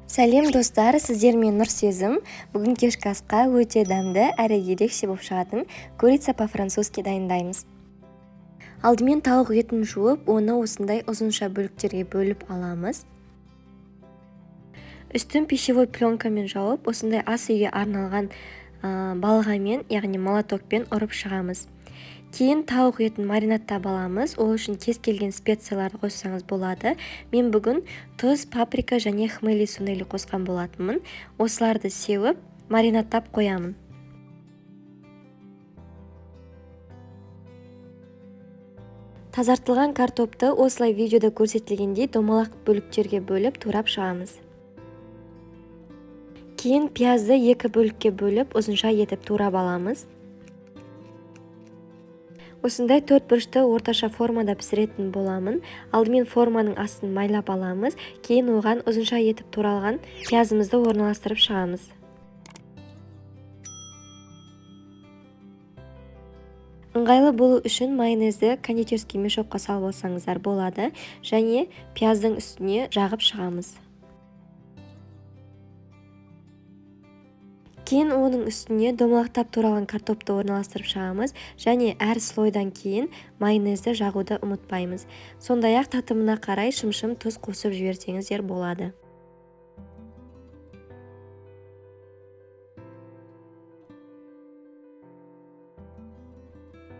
Сәлем, достар! Сіздермен Нұрсезім. Бүгін кешкі асқа өте дәмді әрі ерекше болып шығатын курица по-французски дайындаймыз. Алдымен тауық етін жуып, оны осындай ұзынша бөліктерге бөліп аламыз. Үстін пищевой пленкамен жауып, осындай ас үйге арналған балғамен, яғни молотокпен ұрып шығамыз. Кейін тауық етін маринадтап аламыз. Ол үшін кез келген специяларды қоссаңыз болады. Мен бүгін тұз, паприка және хмели-сунели қосқан болатынмын. Осыларды сеуіп, маринадтап қоямын. Тазартылған картопты осылай видеода көрсетілгендей домалақ бөліктерге бөліп, турап шығамыз. Кейін пиязды екі бөлікке бөліп, ұзынша етіп турап аламыз. Осындай төрт бұрышты орташа формада пісіретін боламын. Алдымен форманың астын майлап аламыз, кейін оған ұзынша етіп туралған пиязымызды орналастырып шығамыз. Ыңғайлы болу үшін майонезді кондитерский мешокқа салып алсаңыздар болады және пияздың үстіне жағып шығамыз. Кейін оның үстіне домалақтап туралған картопты орналастырып шығамыз және әр слойдан кейін майонезді жағуды ұмытпаймыз. Сондай-ақ татымына қарай шымшым тұз қосып жіберсеңіздер болады.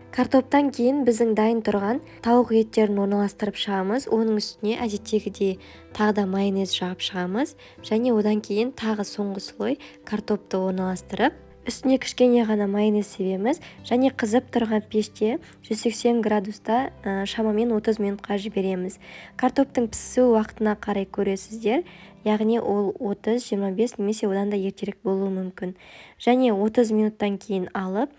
Картоптан кейін біздің дайын тұрған тауық еттерін орналастырып шығамыз. Оның үстіне әдеттегідей тағы да майонез жағып шығамыз және одан кейін тағы соңғы слой картопты орналастырып, үстіне кішкене ғана майонез себеміз және қызып тұрған пеште 180 градуста шамамен 30 минутқа жібереміз. Картоптың пісу уақытына қарай көресіздер, яғни ол 30, 25 немесе одан да ертерек болуы мүмкін. Және 30 минуттан кейін алып,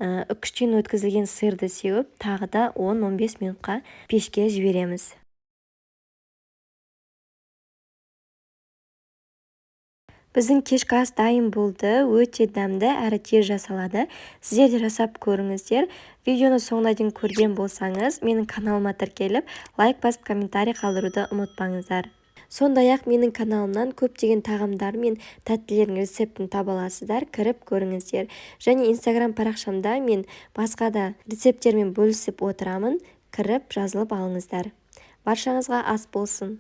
үкіштен өткізілген сырды сеуіп, тағы да 10-15 минутқа пешке жібереміз. Біздің кешкі ас дайын болды, өте дәмді әрі тез жасалады. Сіздер де жасап көріңіздер. Видеоны соңына дейін көрген болсаңыз, менің каналыма тіркеліп, лайк басып, комментарий қалдыруды ұмытпаңыздар. Сондай-ақ менің каналымнан көптеген тағамдар мен тәттілердің рецептін таба аласыздар, кіріп көріңіздер. Және Инстаграм парақшамда мен басқа да рецепттермен бөлісіп отырамын, кіріп жазылып алыңыздар. Баршаңызға ас болсын.